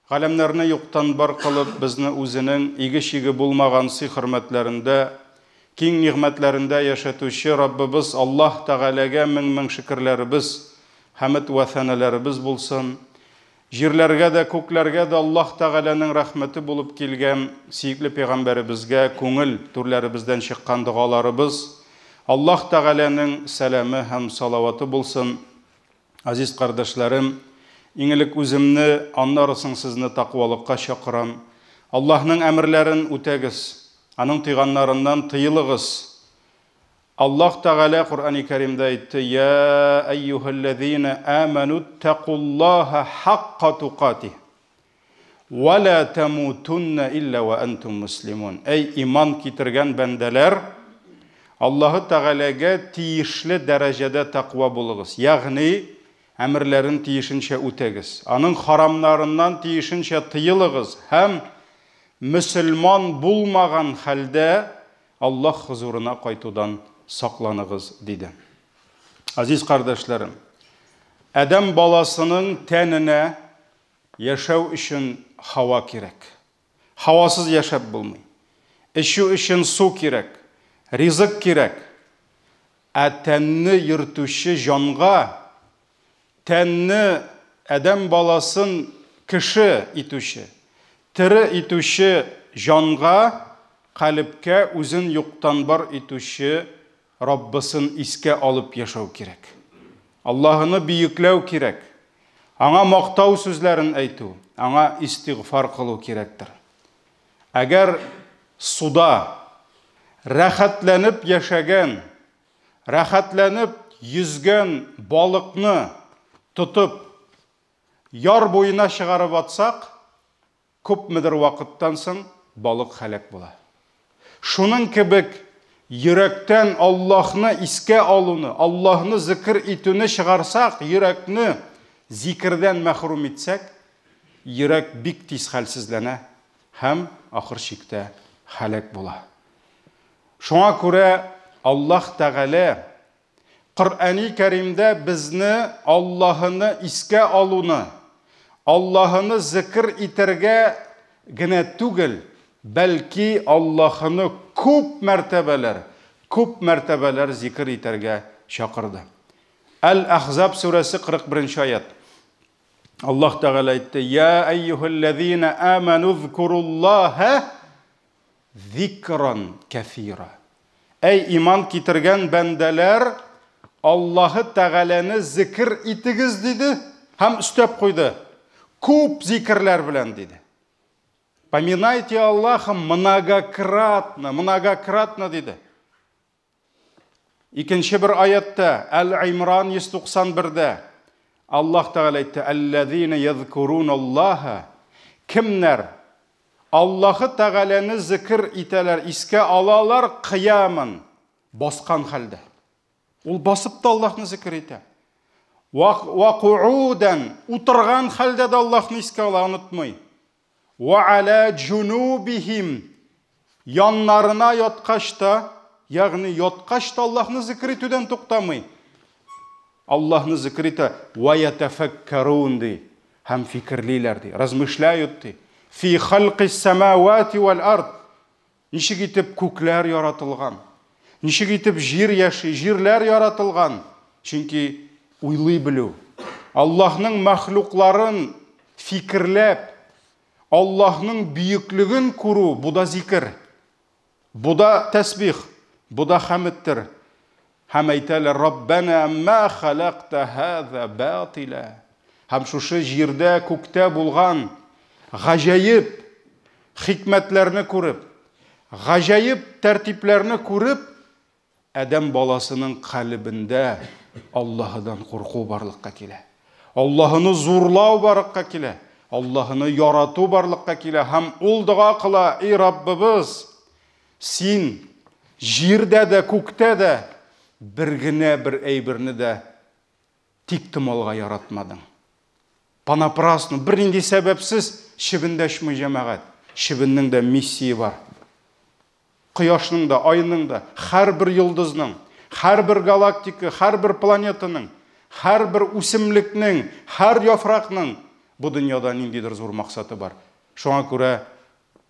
Галәмнәрне юктан бар кылып, безне үзенең иге-чиге булмаган сый-хөрмәтләрендә, киң нигъмәтләрендә яшәтүче Раббыбыз Аллаһ Тәгаләгә мең-мең шөкерләребез, хәмед вә сәнәләребез булсын. Җирләргә дә, күкләргә дә Аллаһ Тәгаләнең рәхмәте булып килгән сөекле пәйгамбәребезгә күңел түрләребездән чыккан догаларыбыз, Аллаһ Тәгаләнең сәламе һәм салаваты булсын. Азиз кардәшләрем, иң элек үземне, аннары соң сезне таквалыкка чакырам. Аллаһның әмерләрен үтәгез, Аның тыйганнарыннан тыелыгыз. Аллаһ Тәгалә Коръәни Кәримдә әйтте: "Я әйюһәлләзина аману тәкуллаһа хакка тукатих. Вә лә тәмутунна илля вә әнтум муслимун. Әй иман китергән бәндәләр, Аллаһы Тәгаләгә тиешле дәрәҗәдә тәкъва булыгыз, ягъни әмерләрен тиешенчә үтәгез, Аның харамнарыннан тиешенчә тыелыгыз һәм мөселман булмаган хәлдә Аллаһ хозурына кайтудан сакланыгыз, диде. Азиз кардәшләрем, адәм баласының тәненә Яшәү өчен һава кирәк. Һавасыз яшәп булмый. Эчү өчен су кирәк, ризык кирәк. Ә тәнне йөртүче җанга, тәнне, адәм баласын кеше итүче, тере итүче җанга, калебкә үзен юктан бар итүче Раббысын искә алып яшәү кирәк. Аллаһыны бөекләү кирәк. Аңа мактау сүзләрен әйтү, аңа истигъфар кылу кирәктер. Әгәр суда рәхәтләнеп яшәгән, рәхәтләнеп йөзгән балыкны тотып яр буена чыгарып атсак, Күпмедер вакыттан соң балык һәлак була. Шуның кебек йөрәктән Аллаһны искә алуны, Аллаһны зикер итүне чыгарсак, йөрәкне зикердән мәхрүм итсәк, йөрәк бик тиз хәлсезләнә һәм ахыр чиктә һәлак була. Шуңа күрә Аллаһ Тәгалә Коръәни Кәримдә безне Аллаһыны искә алуны, Аллаһыны зикер итәргә генә түгел, бәлки Аллаһыны күп мәртәбәләр, күп мәртәбәләр зикер итәргә чакырды. Әл-Әхзаб сүрәсе 41 нче аять. Аллаһ Тәгалә әйтте: "Я әйюһәлләзина аману зкуруллаһа Зикран кәсира. Әй иман китергән бәндәләр, Аллаһы Тәгаләне зикер итегез, диде һәм өстәп куйды, күп зикерләр белән, диде. Поминайте Аллаха многократно, многократно, диде. Икенче бер аятта, Әл-Имран 191-дә, Аллаһ Тәгалә әйтте, Әлләзина язкурун Аллаһа, кемнәр Аллаһы Тәгаләне зикр итәләр, искә алалар кыямын, баскан хәлдә. Ул басып та Аллаһны зикр итә. Ва куудан, утырган хәлдә дә Аллаһны искә ала, онытмый. Вә аля җунубихим, яннарына яткач та, ягъни яткач та Аллаһны зикр итүдән туктамый. Аллаһны зикр итә, вә ятәфәккәрун ди, һәм фикерлиләр ди, размышляют ди. Фи халкис самавати вәл ард. Ничек итеп күкләр яратылган? Ничек итеп җир яши, җирләр яратылган? Чөнки уйлый белү, Аллаһның мәхлукларын фикерләп, Аллаһның бөеклеген күрү, бу да зикер, бу да тәсбих, бу да хәмедтер. Һәм әйтәләр, Раббәнә мә халакта һаза батиля. Һәм шушы җирдә, күктә булган гаҗәеп хикмәтләрне күреп, гаҗәеп тәртипләрне күреп, адәм баласының калебендә Аллаһыдан курку барлыкка килә. Аллаһыны зурлау барлыкка килә. Аллаһыны ярату барлыкка килә һәм ул дога кыла, Эй Раббыбыз, син җирдә дә, күктә дә бер генә бер әйберне дә Тик томалга яратмадың. Понапрасну, бернинди сәбәпсез чебен дә очмый, җәмәгать. Чебеннең дә миссия бар. Кояшның да, айның да, һәрбер йолдызның, һәрбер галактика, һәрбер планетаның, һәрбер үсемлекнең, һәр яфракның бу дөньяда ниндидер зур максаты бар. Шуңа күрә,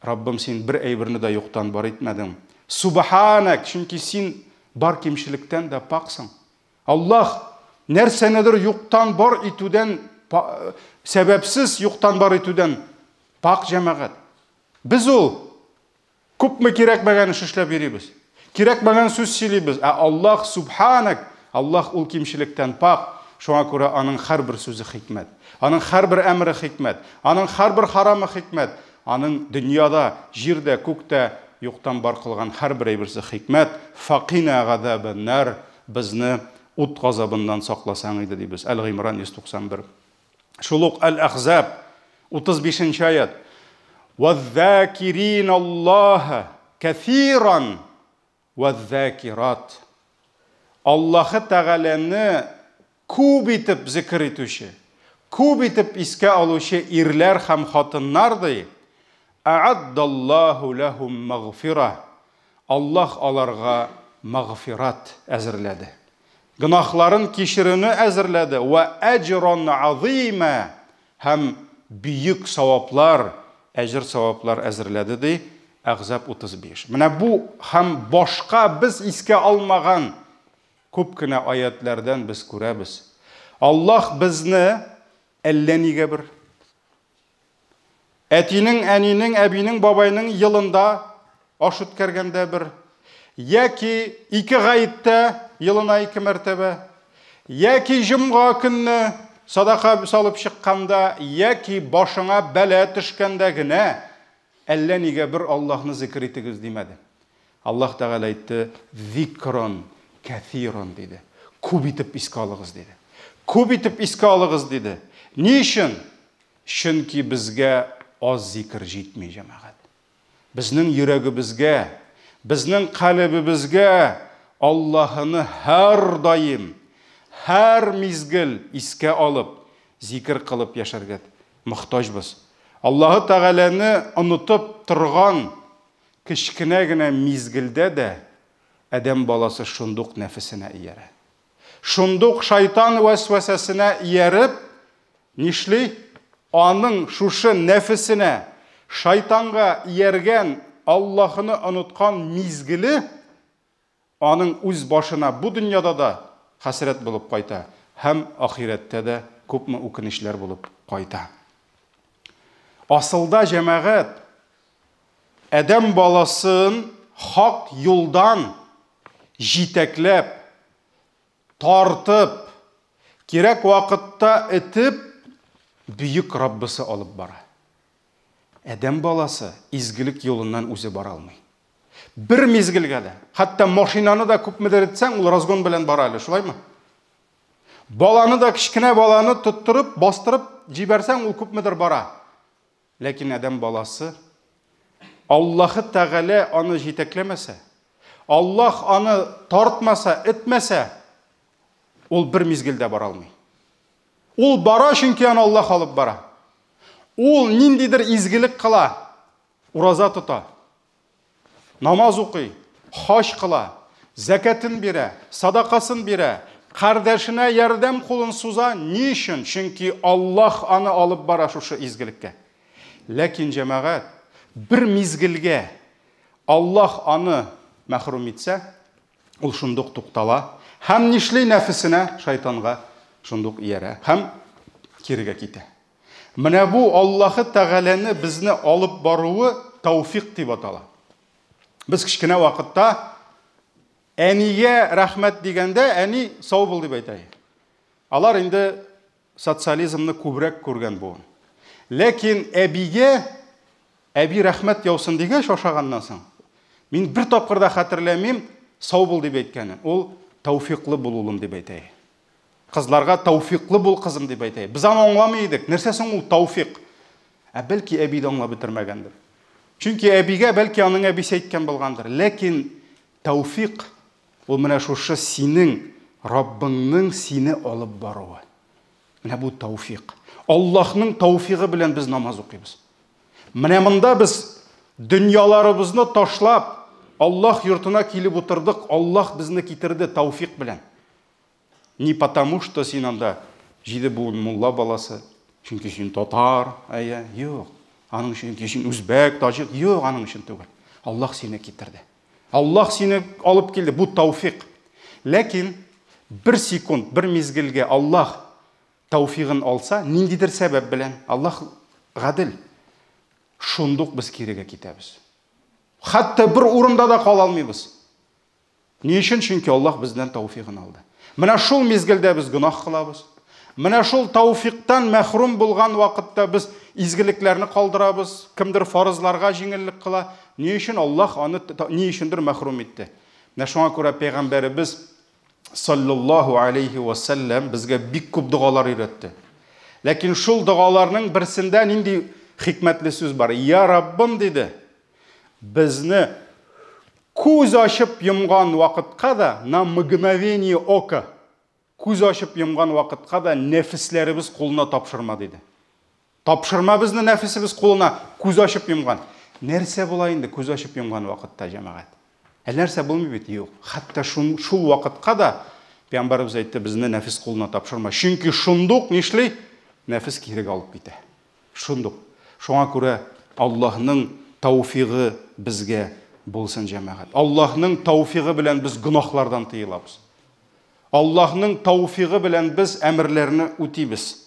Раббым, син бер әйберне дә юктан бар итмәдең. Субханак, чөнки син бар кимчелектән дә паксың. Аллаһ нәрсәнедер юктан бар итүдән, сәбәпсез юктан бар итүдән пак, җәмәгать. Без ул күпме кирәкмәгән эш эшләп йөрибез. Кирәкмәгән сүз сөйлибез. Ә Аллаһ субханак, Аллаһ ул кимчелектән пак. Шуңа күрә аның һәрбер сүзе хикмәт. Аның һәрбер әмере хикмәт. Аның һәрбер харамы хикмәт. Аның дөньяда, җирдә, күктә юктан бар кылган һәрбер әйберсе хикмәт. Факина газабаннар, безне ут газабыннан сакласаң иде дибез. Әл-Гыймран 191. Шул ук Әл-Әхзаб 35 нче аят. Вәз-закирин Аллаһа кәсиран вәз-закират. Аллаһы Тәгаләне күп итеп зикер итүче, күп итеп искә алучы ирләр һәм хатыннар ди, Әаддаллаһу ләһум мәгъфира. Аллаһ аларга мәгъфират әзерләде. Гөнаһларын кичерүне әзерләде, вә әҗран азыйма, һәм бөек саваплар, әҗер-саваплар әзерләде, ди Әхзаб 35. Менә бу һәм башка без искә алмаган күп кенә аятьләрдән без күрәбез, Аллаһ безне әллә нигә бер Әтинең, әнинең, әбинең, бабайның елында аш үткәргәндә бер, яки ике гаеттә елына ике мәртәбә, яки җомга көнне садака салып чыкканда, яки башыңа бәла төшкәндә генә әллә нигә бер Аллаһны зикер итегез димәде. Аллаһ Тәгалә әйтте, зикрон кәсирон диде. Күп итеп искә алыгыз диде. Күп итеп искә алыгыз диде. Ни өчен? Чөнки безгә аз зикер җитми, җәмәгать. Безнең йөрәгебезгә, безнең калебебезгә Аллаһыны һәрдаим, һәр мизгел искә алып, зикер кылып яшәргә мохтаҗбыз. Аллаһы Тәгаләне онытып торган кечкенә генә мизгелдә дә адәм баласы шундук нәфесенә иярә. Шундук шайтан вәсвәсәсенә ияреп, нишли? Аның шушы нәфесенә, шайтанга ияргән, Аллаһыны оныткан мизгеле аның үз башына бу дөньяда да хәсрәт булып кайта һәм ахирәттә дә күпме үкенечләр булып кайта. Асылда, җәмәгать, адәм баласын хак юлдан җитәкләп, тартып, кирәк вакытта этеп, бөек Раббысы алып бара. Адәм баласы изгелек юлыннан үзе бара алмый. Бер мизгелгә дә. Хәтта машинаны да күпмедер этсәң, ул разгон белән бара әле, шулаймы? Баланы да, кечкенә баланы тоттырып, бастырып җибәрсәң, ул күпмедер бара. Ләкин адәм баласы Аллаһы Тәгалә аны җитәкләмәсә, Аллаһ аны тартмаса, этмәсә, ул бер мизгелдә бара алмый. Ул бара, чөнки аны Аллаһ алып бара. Ул ниндидер изгелек кыла, ураза тота, намаз укый, хаҗ кыла, зәкәтен бирә, садакасын бирә, кардәшенә ярдәм кулын суза. Ни өчен? Чөнки Аллаһ аны алып бара шушы изгелеккә. Ләкин, җәмәгать, бер мизгелгә Аллаһ аны мәхрүм итсә, ул шундук туктала һәм нишли? Нәфесенә, шайтанга шундук иярә һәм кирегә китә. Менә бу Аллаһы Тәгаләне безне алып баруы тауфик дип атала. Без кечкенә вакытта әнигә рәхмәт дигәндә, әни сау бул дип әйтә. Алар инде социализмны күбрәк күргән буын. Ләкин әбигә әби рәхмәт яусын дигәч ашаганнан соң, мин бер тапкыр да хәтерләмим сау бул дип әйткәнен. Ул тауфиклы бул улым дип әйтә. Кызларга тауфиклы бул кызым дип әйтә. Без аны аңламый идек. Нәрсә соң ул тауфик? Ә бәлки әби дә аңлап бетермәгәндер. Чөнки әбигә бәлки аның әбисе әйткән булгандыр. Ләкин тауфик ул менә шушы синең Раббыңның сине алып баруы. Менә бу тауфик. Аллаһның тауфигы белән без намаз укыйбыз. Менә монда без дөньяларыбызны ташлап, Аллаһ йортына килеп утырдык. Аллаһ безне китерде тауфик белән. Не потому, что син анда җиде буын мулла баласы, Чөнки син татар, әйе, юк. Аның өчен син үзбәк, таҗик, юк, аның өчен түгел. Аллаһ сине китерде. Аллаһ сине алып килде. Бу тауфик. Ләкин бер секунд, бер мизгелгә Аллаһ тауфигын алса, ниндидер сәбәп белән, Аллаһ гадел. Шундук без кирегә китәбез. Хәтта бер урында да кала алмыйбыз. Ни өчен? Чөнки Аллаһ бездән тауфигын алды. Менә шул мизгелдә без гөнаһ кылабыз. Менә шул тауфиктан мәхрүм булган вакытта без изгелекләрне калдырабыз, кемдер фарызларга җиңеллек кыла. Ни өчен Аллаһ аны ни өчендер мәхрүм итте? Менә шуңа күрә пәйгамбәребез саллаллаһу алейхи ва саллям безгә бик күп догалар өйрәтте. Ләкин шул догаларның берсендә нинди хикмәтле сүз бар? Я Раббым диде. Безне күз ачып йомган вакытка да, на мгновение ока, күз ачып йомган вакытка да нәфесләребез кулына тапшырма диде. Тапшырма безне нәфесебез кулына, күз ачып йомган. Нәрсә була инде күз ачып йомган вакытта, җәмәгать? Ә нәрсә булмый бит? Юк. Хәтта шул, шул вакытка да Пәйгамбәребез әйтте, безне нәфес кулына тапшырма. Чөнки шундук нишли? Нәфес кирегә алып китә. Шундук. Шуңа күрә Аллаһның тауфигы безгә булсын, җәмәгать. Аллаһның тауфигы белән без гөнаһлардан тыелабыз. Аллаһның тауфигы белән без әмерләрне үтибез.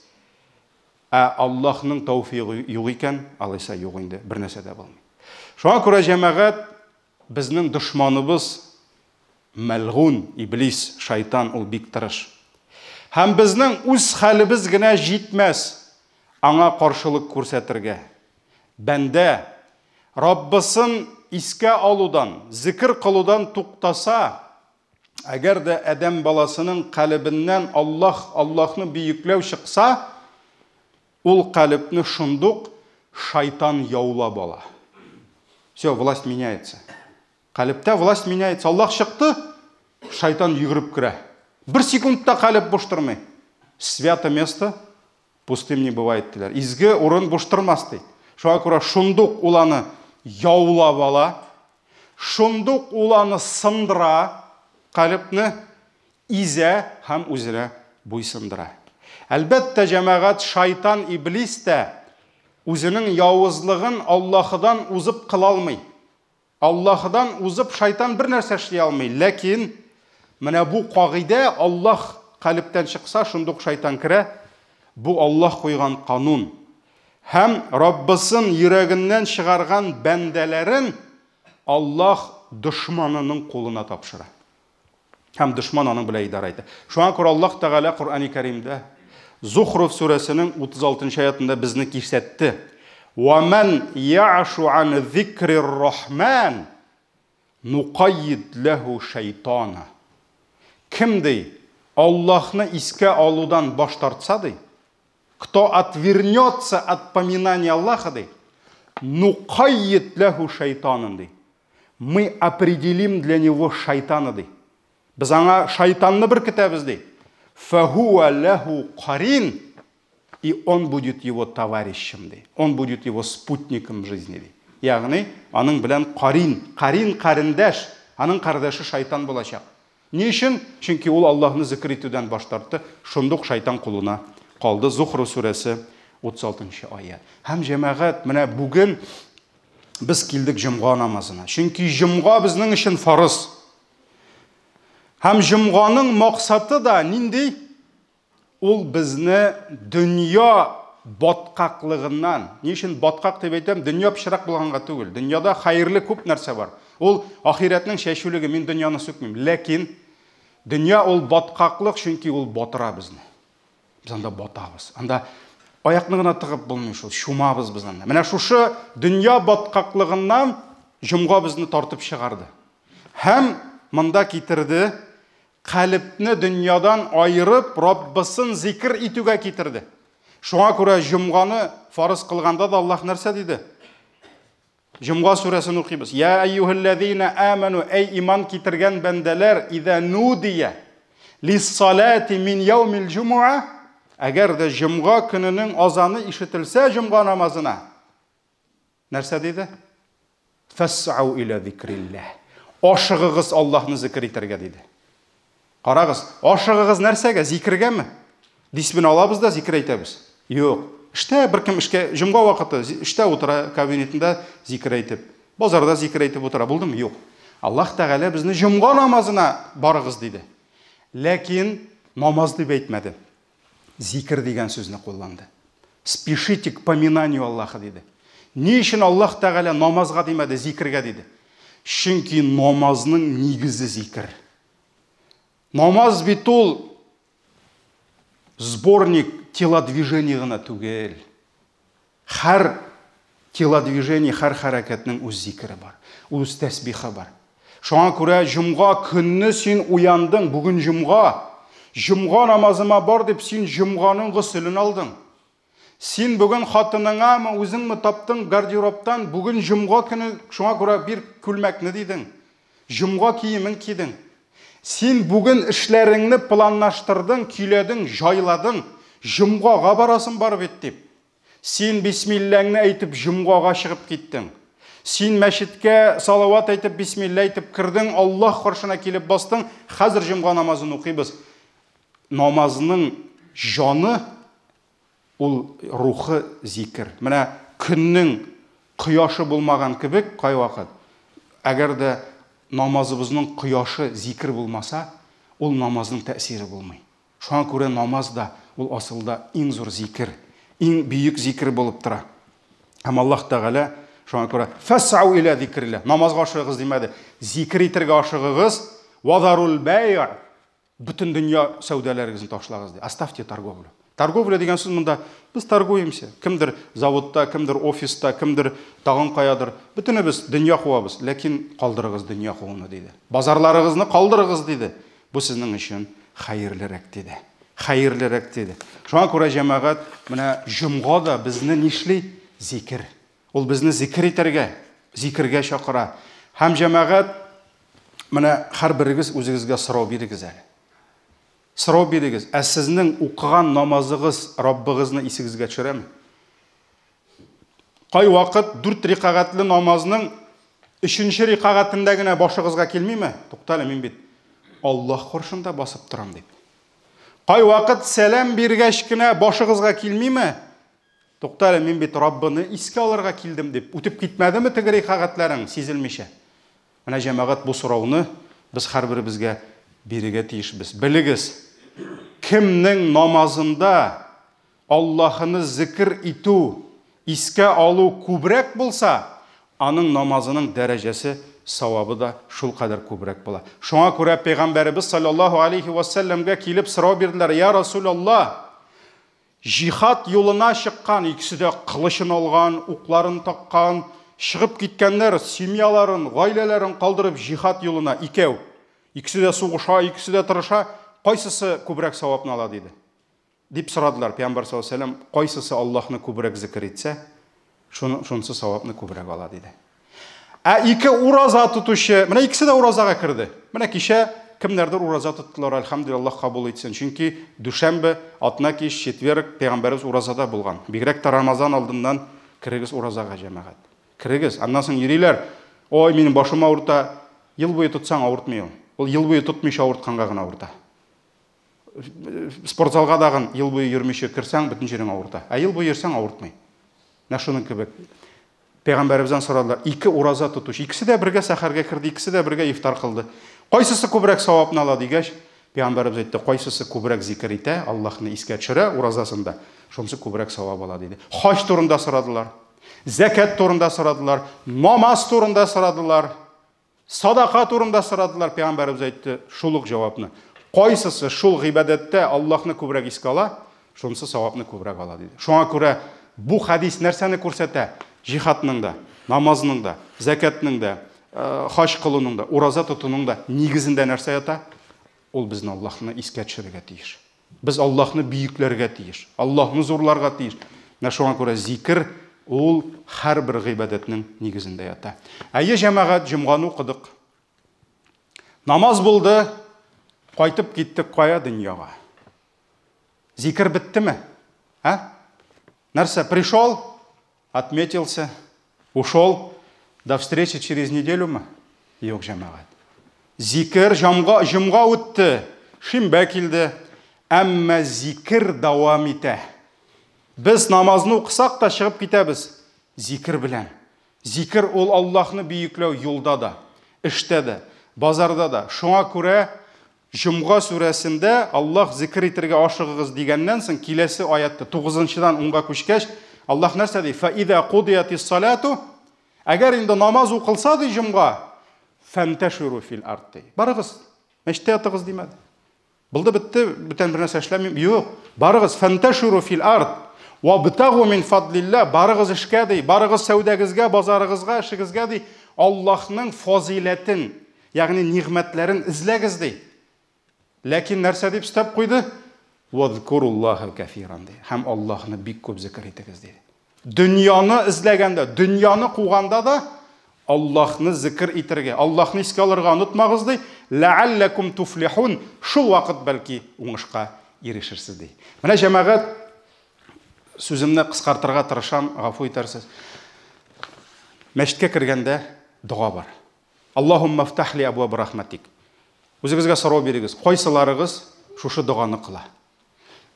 Ә Аллаһның тауфигы юк икән, алайса юк инде, бер нәрсә дә булмый. Шуңа күрә, җәмәгать, безнең дошманыбыз мәлгун, иблис, шайтан, ул бик тырыш. Һәм безнең үз хәлебез генә җитмәс аңа каршылык күрсәтергә. Бәндә Раббысын искә алудан, зикер кылудан туктаса, әгәр дә адәм баласының калебеннән Аллаһ, Аллаһны бөекләү чыкса, ул калебне шундук шайтан яулап ала. Все, власть меняется. Калебтә власть меняется. Аллаһ чыкты, шайтан йөгереп керә. Бер секундта калеб буш тормый. Свято место пустым не бывает диләр. Изге урын буш тормас ди. Шуңа күрә шундук ул аны яулап ала. Шундук ул аны сындыра, калебне изә һәм үзенә буйсындыра. Әлбәттә, җәмәгать, шайтан иблис тә үзенең явызлыгын Аллаһыдан узып кыла алмый. Аллаһыдан узып шайтан бер нәрсә эшли алмый. Ләкин менә бу кагыйдә, Аллаһ калебтән чыкса, шундук шайтан керә. Бу Аллаһ куйган канун. Һәм Раббысын йөрәгеннән чыгарган бәндәләрен Аллаһ дошманының кулына тапшыра. Һәм дошман аның белән идарә итә. Шуңа күрә Аллаһ Тәгалә Коръәни Кәримдә Зухруф сүрәсенең 36 аятында безне кисәтте. Ва ман я'шу ан зикрир рахман нукайид ләһу шайтана. Кем ди Аллаһны искә алудан баш тартса ди, кто отвернется от поминания Аллаха ди, нукайид ләһу шайтанын ди. Мы определим для него шайтана ди. Без аңа шайтанны беркетәбез ди. Фахуа ләху карин, и он будет его товарищем ди. Он будет его спутником жизни ди. Ягъни аның белән карин, карин карендәш, аның кардәше шайтан булачак. Ни өчен? Чөнки ул Аллаһны зикр итүдән баш тартты, шундук шайтан кулына калды. Зухру сүрәсе 36 аят. Һәм җәмәгать, менә бүген без килдек җомга намазына. Чөнки җомга безнең өчен фарыз. Һәм җомганың максаты да нинди? Ул безне дөнья баткаклыгыннан, ни өчен баткак дип әйтәм, дөнья пычрак булганга түгел. Дөньяда хәерле күп нәрсә бар. Ул ахирәтнең чәчүлеге, мин дөньяны сүкмим. Ләкин дөнья ул баткаклык, чөнки ул батыра безне. Без анда батабыз. Анда аякны гына тыгып булмый шул, чумабыз без анда. Менә шушы дөнья баткаклыгыннан җомга безне тартып чыгарды. Һәм монда китерде, калебне дөньядан аерып, Раббысын зикр итүгә китерде. Шуңа күрә җомганы фарыз кылганда да Аллаһ нәрсә диде? Җомга сүрәсен укыйбыз. Я әйюһәлләзина аману, әй иман китергән бәндәләр, иза нудия лиссалати мин яумил җумуа, әгәр дә җомга көненең азаны ишетелсә җомга намазына, нәрсә диде? Фәсау иля зикрилләһ. Ашыгыгыз Аллаһны зикр итәргә диде. Карагыз, ашыгыгыз нәрсәгә? Зикергәме? Дисбен алабыз да зикр әйтәбез. Юк. Эштә беркем эшкә, җомга вакыты, эштә утыра кабинетында зикер әйтеп, базарда зикер әйтеп утыра. Булдымы? Юк. Аллаһ Тәгалә безне җомга намазына барыгыз диде. Ләкин намаз дип әйтмәде. Зикер дигән сүзне кулланды. Спешите к поминанию Аллаха диде. Ни өчен Аллаһ Тәгалә намазга димәде, зикергә диде? Чөнки намазның нигезе зикер. Намаз бит ул сборник телодвижений гына түгел. Һәр телодвижение, һәр хәрәкәтнең үз зикере бар, үз тәсбихы бар. Шуңа күрә җомга көнне син уяндың, бүген җомга. Җомга намазыма бар дип син җомганың госелен алдың. Син бүген хатыныңамы, үзеңме таптың гардеробтан, бүген җомга көне, шуңа күрә бир күлмәкне дидең. Җомга киемен кидең. Син бүген эшләреңне планлаштырдың, көйләдең, җайладың. Җомгага барасың бар бит дип. Син бисмилләңне әйтеп җомгага чыгып киттең. Син мәчеткә салават әйтеп, бисмилла әйтеп кердең, Аллаһ каршына килеп бастың. Хәзер җомга намазын укыйбыз. Намазның җаны ул рухы зикер. Менә көннең кояшы булмаган кебек кайвакыт, әгәр дә намазыбызның кояшы зикер булмаса, ул намазның тәэсире булмый. Шуңа күрә намаз да ул асылда иң зур зикер, иң бөек зикер булып тора. Һәм Аллаһ Тәгалә шуңа күрә фәсау иля зикрилlah, намазга ашыгыгыз димәде. Зикер итәргә ашыгыгыз. Вазарул бай', бөтен дөнья сәүдәләрегезне ташлагыз ди. Оставьте торговлю. Торговля дигән сүз монда без торгуемся. Кемдер заводта, кемдер офиста, кемдер тагын каядыр. Бөтенебез дөнья куабыз, ләкин калдырыгыз дөнья кууны диде. Базарларыгызны калдырыгыз диде. Бу сезнең өчен хәерлерәк диде. Хәерлерәк диде. Шуңа күрә җәмәгать, менә җомга да безне нишли? Зикер. Ул безне зикер итәргә, зикергә чакыра. Һәм җәмәгать, менә һәрберегез үзегезгә сорау бирегез әле. Сорау бирегез. Ә сезнең укыган намазыгыз Раббыгызны исегезгә төшерәме? Кай вакыт 4 рикагатьле намазның 3 рикагатендә генә башыгызга килмиме? Тукта әле, мин бит Аллаһ каршында басып торам дип. Кай вакыт сәлам биргәч кенә башыгызга килмиме? Тукта әле, мин бит Раббыны искә алырга килдем дип. Үтеп китмәдеме теге рикагатьләрең сизелмичә? Менә җәмәгать, бу сорауны без һәрберебезгә бирергә тиешбез. Белегез, кемнең намазында Аллаһыны зикр итү, искә алу күбрәк булса, аның намазының дәрәҗәсе, савабы да шулкадәр күбрәк була. Шуңа күрә Пәйгамбәребез саллаллаһу алейхи ва сәлләмгә килеп сорау бирделәр: "Я Расулаллаһ, җихад юлына чыккан, икесе дә кылычын алган, укларын таккан, чыгып киткәннәр, семьяларын, гаиләләрен калдырып җихад юлына икәү. Икесе дә сугыша, икесе дә тырыша, кайсысы күбрәк савапны ала?" диде. Дип сорадылар. Пәйгамбәр саллаллаһу алейһи ва сәлләм, кайсысы Аллаһны күбрәк зикер итсә, шунысы савапны күбрәк ала диде. Ә ике ураза тотучы, менә икесе дә уразага керде. Менә кичә кемнәрдер ураза тоттылар, әлхәмдүлилләһ, Аллаһ кабул итсен. Чөнки дүшәмбе, атна кич, четверг пәйгамбәребез уразада булган. Бигрәк тә Рамазан алдыннан керегез уразага, җәмәгать. Керегез, аннан соң йөриләр. Ой, минем башым авырта. Ел буе тотсаң авыртмый ул. Ул ел буе тотмыйча авыртканга гына авырта. Спортзалга дагын ел буе йөрмичә керсәң, бөтен җирең авырта. Ә ел буе йөрсәң, авыртмый. Менә шуның кебек. Пәйгамбәребездән сорадылар, ике ураза тотучы, икесе дә бергә сәхәргә керде, икесе дә бергә ифтар кылды. Кайсысы күбрәк савапны ала дигәч, пәйгамбәребез әйтте, кайсысы күбрәк зикер итә, Аллаһны искә төшерә уразасында, шунысы күбрәк савап ала диде. Хаҗ турында сорадылар, зәкят турында сорадылар, намаз турында сорадылар. Садака турында сорадылар, пәйгамбәребез әйтте шул ук җавапны. Кайсысы шул гыйбадәттә Аллаһны күбрәк искә ала, шунысы савапны күбрәк ала диде. Шуңа күрә бу хәдис нәрсәне күрсәтә? Җихадның да, намазның да, зәкятның да, хаҗ кылуның да, ураза тотуның да нигезендә нәрсә ята? Ул безне Аллаһны искә төшерергә тиеш. Без Аллаһны бөекләргә тиеш, Аллаһны зурларга тиеш. Менә шуңа күрә зикер ул һәрбер гыйбадәтнең нигезендә ята. Әйе, җәмәгать, җомганы укыдык. Намаз булды, кайтып киттек кая дөньяга. Зикер беттеме? А? Нәрсә, пришел, отметился, ушел, до встречи через неделю мы? Юк, җәмәгать. Зикер җомга, җомга үтте, шимбә килде, әмма зикер дәвам итә. Без намазны укысак та чыгып китәбез зикер белән. Зикер ул Аллаһны бөекләү юлда да, эштә дә, базарда да. Шуңа күрә Җомга сүрәсендә Аллаһ зикер итергә ашыгыгыз дигәннән соң киләсе аятта 9-нчыдан 10-га күчкәч, Аллаһ нәрсә ди? Фа иза кудиятис салату, әгәр инде намаз укылса ди җомга, фанташиру фил ард ди. Барыгыз, мәчеттә ятыгыз димәде. Булды бетте, бүтән бер нәрсә эшләмим. Юк, барыгыз фанташиру фил ард вабтагу мин фадлилла, барыгыз эшкә ди, барыгыз сәүдәгезгә, базарыгызга, эшегезгә ди, Аллаһның фазиләтен, ягъни нигъмәтләрен эзләгез ди. Ләкин нәрсә дип өстәп куйды? Вазкуруллаһа кәфиран ди. Һәм Аллаһны бик күп зикер итегез ди. Дөньяны эзләгәндә, дөньяны куганда да Аллаһны зикер итергә, Аллаһны искә алырга онытмагыз ди. Ләалләкум туфлихун. Шул вакыт бәлки уңышка ирешерсез ди. Менә җәмәгать, сүземне кыскартырга тырышам, гафу итәрсез. Мәчеткә кергәндә дога бар. Аллаһумма фтах ли абваб рахматик. Үзегезгә сорау бирегез, кайсыларыгыз шушы доганы кыла?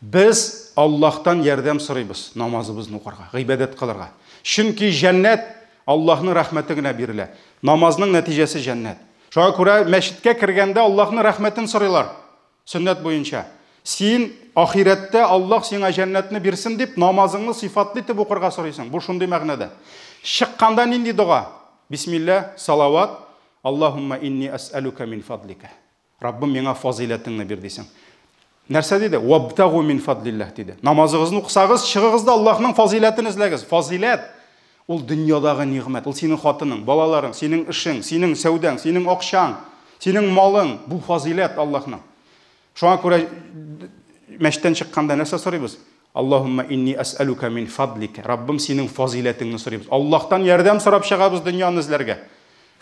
Без Аллаһтан ярдәм сорыйбыз намазыбызны укырга, гыйбадәт кылырга. Чөнки җәннәт Аллаһның рәхмәте генә бирелә. Намазның нәтиҗәсе җәннәт. Шуңа күрә мәчеткә кергәндә Аллаһның рәхмәтен сорыйлар. Сөннәт буенча. Син ахирәттә Аллаһ сиңа җәннәтне бирсен дип намазыңны сыйфатлы итеп укырга сорыйсың. Бу шундый мәгънәдә. Чыкканда нинди дога? Бисмилла, салават, Аллаһумма инни әсәлүкә мин фадлика. Раббым миңа фазыйләтеңне бир дисең. Нәрсә диде? Вабтагу мин фадлиллаһ диде. Намазыгызны укысагыз, чыгыгыз да Аллаһның фазыйләтен эзләгез. Фазыйләт ул дөньядагы нигъмәт, ул синең хатының, балаларың, синең эшең, синең сәүдәң, синең акчаң, синең малың, бу фазыйләт Аллаһның. Шуңа күрә мәчеттән чыкканда нәрсә сорыйбыз? Аллаһумма инни әсәлүкә мин фадлика. Раббым, синең фазыйләтеңне сорыйбыз. Аллаһтан ярдәм сорап чыгабыз дөньяны эзләргә.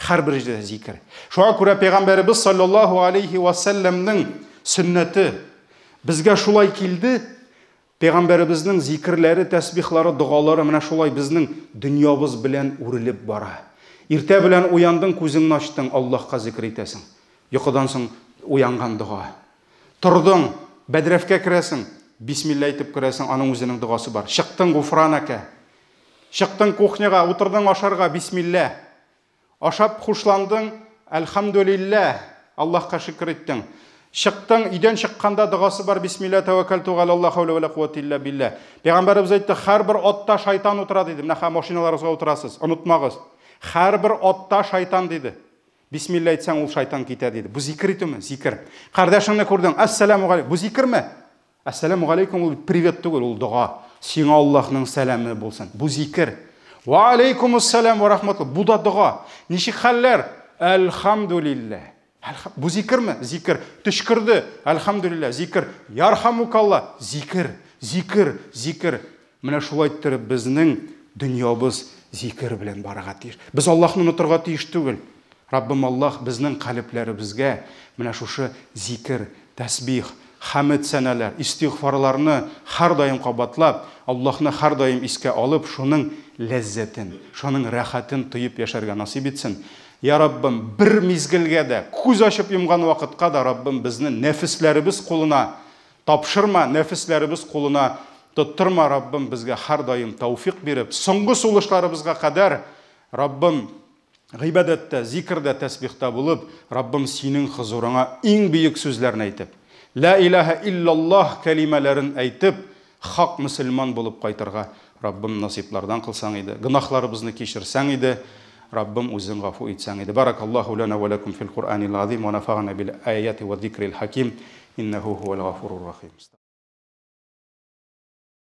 Һәрбер җирдә зикер. Шуңа күрә пәйгамбәребез саллаллаһу алейхи ва сәлләмнең сөннәте безгә шулай килде. Пәйгамбәребезнең зикерләре, тәсбихлары, догалары менә шулай безнең дөньябыз белән үрелеп бара. Иртә белән уяндың, күзеңне ачтың, Аллаһка зикер итәсең. Йокыдан соң уянган дога. Тордың, бәдрәфкә керәсең, бисмилла әйтеп керәсең, аның үзенең догасы бар. Чыктың гуфранәкә. Чыктың кухняга, утырдың ашарга, бисмилла. Ашап хушландың, әлхәмдүлилләһ, Аллаһка шөкер иттең. Чыктың, өйдән чыкканда догасы бар, бисмилла тәвәккәлту галаллаһ хәүлә вә ла куәтә илля билләһ. Пәйгамбәребез әйтте, һәрбер атта шайтан утыра диде. Менә хәзер машиналарыгызга утырасыз, онытмагыз. Һәрбер атта шайтан диде. Бисмилла әйтсәң, ул шайтан китә диде. Бу зикер итүме? Зикер. Кардәшеңне күрдең, әссәламу галәйкүм. Бу зикерме? Әссәламу галәйкүм ул привет түгел, ул дога. Сиңа Аллаһның сәламе булсын. Бу зикер. Ва алейкумуссалам ва рахматуллах. Бу да дога. Ничек хәлләр? Әлхәмдүлилләһ. Бу зикерме? Зикер. Төчкерде. Әлхәмдүлилләһ. Зикер. Ярхамукалла. Зикер. Зикер. Зикер. Менә шулай иттереп безнең дөньябыз зикер белән барырга тиеш. Без Аллаһны онытырга тиеш түгел. Раббым Аллаһ безнең калебләребезгә менә шушы зикер, тәсбих, хәмед сәнәләр, истигъфарларны һәрдаим кабатлап, Аллаһны һәрдаим искә алып, шуның ләззәтен, шуның рәхәтен тоеп яшәргә насыйп итсен. Я Раббым, бер мизгелгә дә, күз ачып йомган вакытка да, Раббым, безне нәфесләребез кулына тапшырма, нәфесләребез кулына тоттырма, Раббым, безгә һәрдаим тәүфик биреп, соңгы сулышларыбызга кадәр, Раббым, гыйбадәттә, зикрдә, тәсбихтә булып, Раббым, синең хозурыңа иң бөек сүзләрне әйтеп, Лә илаһә иллаллаһ кәлимәләрен әйтеп, хак мөселман булып кайтырга, Раббым, насыйплардан кылсаң иде, гөнаһларыбызны кичерсәң иде, Раббым, үзең гафу итсәң иде. Баракаллаһу лана ва лакум фил Куръанил азим ва нафагана бил аяти ва зикрил хаким, иннаху хуал гафурур рахим.